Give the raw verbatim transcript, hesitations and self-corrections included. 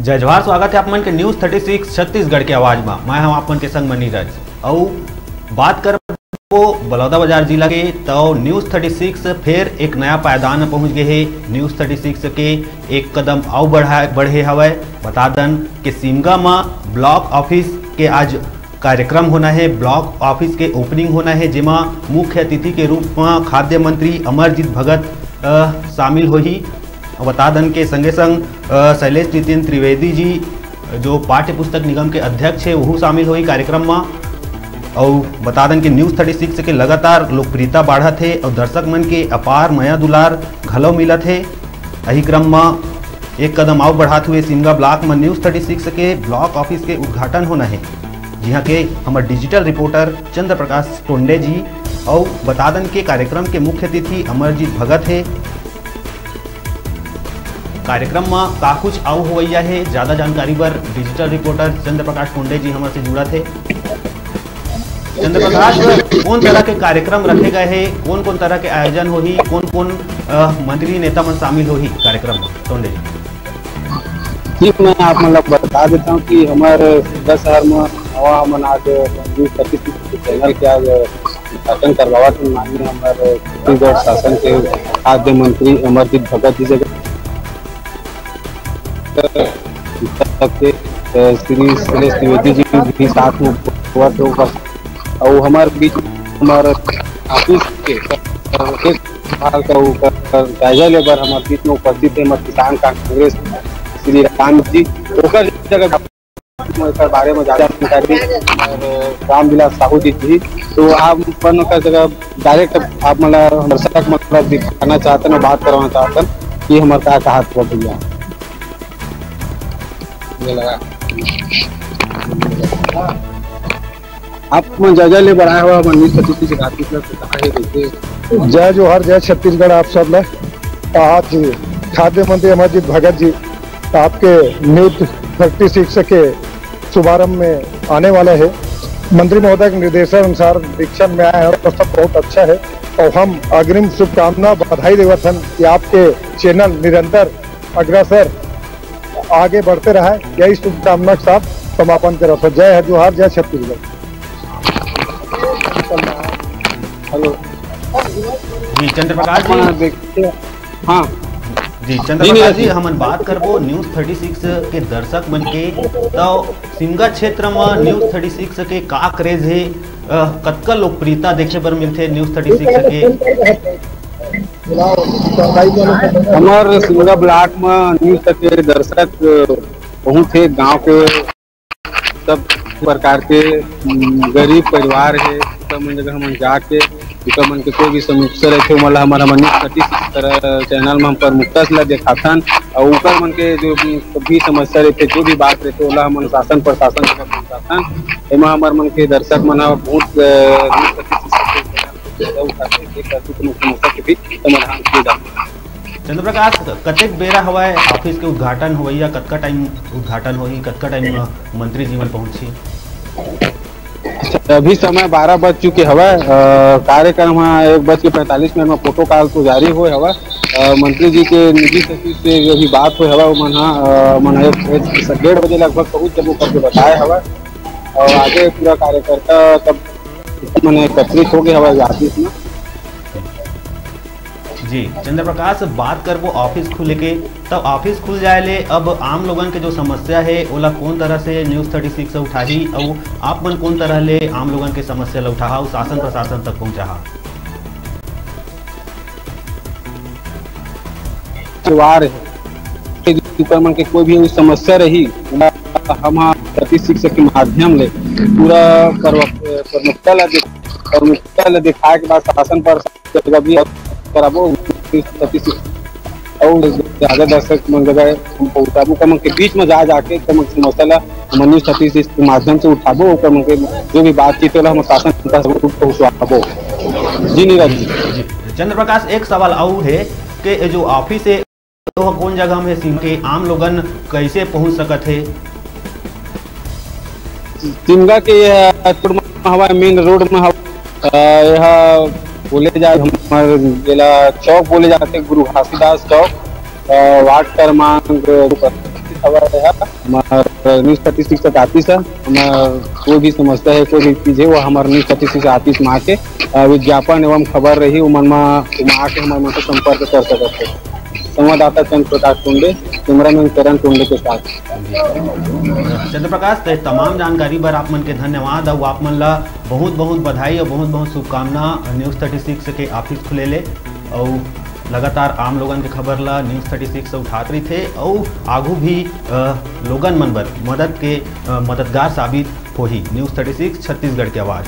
जय जोहार, स्वागत है आप मन के News Thirty Six छत्तीसगढ़ के आवाज में। मैं हूं आप मन के संग म नीरज। अउ बात करबो बलौदाबाजार जिला के, तो News Thirty Six फेर एक नया पायदान में पहुंच गए हे। News Thirty Six के एक कदम अउ बढ़ा बढ़े हवय। बता दन के सिमगा म block office के आज कार्यक्रम होना है, block office के opening होना है, जेमा मुख्य अतिथि के रूप में खाद्य मंत्री अमरजीत भगत, अ, शामिल होही। बता दन के संगे संग, अ, शैलेश नितिन त्रिवेदी जी, जो पाठ्य पुस्तक निगम के अध्यक्ष है, वहू शामिल होही कार्यक्रम में। अउ बता दन के News Thirty Six के लगातार लोकप्रियता बाढ़त है और दर्शक मन के अपार मया दुलार घलो मिलत है। यही क्रम में एक कदम अउ बढ़ात हुए सिमगा block में News Thirty Six के block office के उद्घाटन होना है, जिहां के हमर digital reporter चंद्र प्रकाश टोंडे जी। अउ बता दन के कार्यक्रम के मुख्य अतिथि अमरजीत भगत है। कार्यक्रम में का कुछ अउ होवैया है, ज्यादा जानकारी बर digital reporter चंद्र प्रकाश टोंडे जी हमर से जुड़त है। चंद्र प्रकाश, कौन तरह के कार्यक्रम रखे गए हैं, कौन कौन तरह के आयोजन होही, कौन कौन, अ, मंत्री नेता मन शामिल होही कार्यक्रम में? टोंडे जी। जी, मैं आप मन ला बता देता हूँ कि हमर सिमगा शहर में नवा हमन आज News Thirty Six के channel के आज उद्घाटन करवावत हन माननीय हमर छत्तीसगढ़ शासन के खाद्य मंत्री अमरजीत भगत जी जगह के, अ, श्री शैलेश द्विवेदी जी भी साथ में उपस्थित होकर, और हमारे बीच हमारे office के, अ, एक साल का ऊपर जायजा लेबर हमारे बीच में उपस्थित है हमारे किसान कांग्रेस श्री राम जी, ओकर जगह एकर बारे में ज्यादा जानकारी और रामविलास साहू जी थी। तो आप अपन ओकर जगह direct आप मतलब दर्शक मतलब दिखाना चाहते हैं, बात करवाना चाहते हैं कि हमारे का कहा था भैया। ये लगा। आप मन जायजा ले बढ़ाया हुआ मन नीच पति की रात की तरफ से कहा है, देखिए। जय जोहार, जय छत्तीसगढ़ आप सब ला। आज खाद्य मंत्री अमरजीत भगत जी आपके News Thirty Six के शुभारंभ में आने वाला है। मंत्री महोदय के निर्देशानुसार दीक्षण में आए हैं और सब बहुत अच्छा है। और हम अग्रिम शुभकामना, बधाई देवत हन कि आपके channel निरंतर अग्रसर आगे बढ़ते रहे, यही शुभकामना के साथ समापन करत हन। जय जोहार, जय छत्तीसगढ़। हेलो। जी, चंद्र प्रकाश जी। हाँ, देखते हैं। हाँ। जी, चंद्र जी, प्रकाश जी, हमन बात करबो News Thirty Six के दर्शक मन के, तो सिमगा क्षेत्र में News Thirty Six के का craze है, अ, कतका लोकप्रियता देखे बर मिलथे News Thirty Six के? हमार सिमगा block में News Thirty के दर्शक बहुत है, गांव के सब प्रकार के, उम, गरीब परिवार है, सब मन जगह हमन जाके ओकर मन के कोई भी समस्या रहिथे, ओमन ला हमर, हमर News Thirty Six तरह channel में हम प्रमुखता से ला देखाथन, और ओकर मन के जो भी, भी समस्या रहिथे, जो भी बात रहिथे, ओला हमन शासन प्रशासन तक पहुंचाथन। एमा हमर मन के दर्शक मन ह बहुत, अ, News Thirty Six के channel के फायदा उठाथे, एक तरह से कोनो समस्या के भी समाधान किए जाथे। चंद्र प्रकाश, कतेक बेरा हवय office के उद्घाटन होवइया, कतका time उद्घाटन होही, कतका time म मंत्री जी मन पहुंचही? अच्छा, अभी समय बारह बज चुके हवय। अ, कार्यक्रम ह एक बज के पैंतालीस मिनट में protocol तो जारी होए हवय। अ, मंत्री जी के निजी सचिव से जो भी बात होए हवय, ओमन ह, अ, मन ह एक, एक डेढ़ बजे लगभग पहुंच जबो करके बताए हवय। और आगे पूरा कार्यकर्ता सब मन एकत्रित हो गए हवय office में। जी, चंद्र प्रकाश, बात करबो office खुले के, तब office खुल जाए ले अब आम लोगन के जो समस्या हे, ओला कौन तरह से News Thirty Six उठाही, अउ आप मन कौन तरह ले आम लोगन के समस्या ला उठाहा अउ शासन प्रशासन तक पहुंचाहा? परिवार हे, ओकर मन के कोई भी समस्या रही, हम Thirty Six के माध्यम ले पूरा प्रव-, प्रमुखता ला दे-, प्रमुखता ला दिखाए के बाद शासन पर जगह भी कराबो, Thirty Six और ज्यादा दर्शक मन जगह हम पहुंचाबो, ओकर मन के बीच में जा जाके ओकर मन के समस्या ला हम News Thirty Six के माध्यम से उठाबो, ओकर मन के जो भी बातचीत होला हम शासन तक पहुंचाबो। जी नीरज जी। जी, चंद्र प्रकाश, एक सवाल अउ हे कि जो office हे, तो कौन जगह में हे, सिमगा के आम लोगन कैसे पहुंच सकत हे? सिमगा के ये रोड में हवा, main road में हवा। अ, यह बोले जाए, हमर जेला चौक बोले जाथे, गुरु घासीदास चौक, अ, ward क्रमांक खबर हे, हमार न्यूज थर्टी सिक्स तक आतिस हे। हमार कोई भी समस्या हे, कोई भी चीज हे, वो हमार न्यूज थर्टी सिक्स आतिस मा आके, अ, विज्ञापन एवं खबर रही, उमन मा, उमा आके हमार मन से संपर्क कर सकत हे। संवाददाता चंद्र प्रकाश टुंडे, कैमरामैन करण टुंडे के साथ। चंद्र प्रकाश, ते तमाम जानकारी बर आप मन के धन्यवाद, अउ आप मन ला बहुत बहुत बधाई अउ बहुत बहुत शुभकामना न्यूज थर्टी सिक्स के ऑफिस खुले ले। अउ लगातार आम लोगन के खबर ला न्यूज थर्टी सिक्स उठात रहिथे अउ आगू भी, अ, लोगन मन बर मदद के, अ, मददगार साबित होही। न्यूज थर्टी सिक्स, छत्तीसगढ़ के आवाज।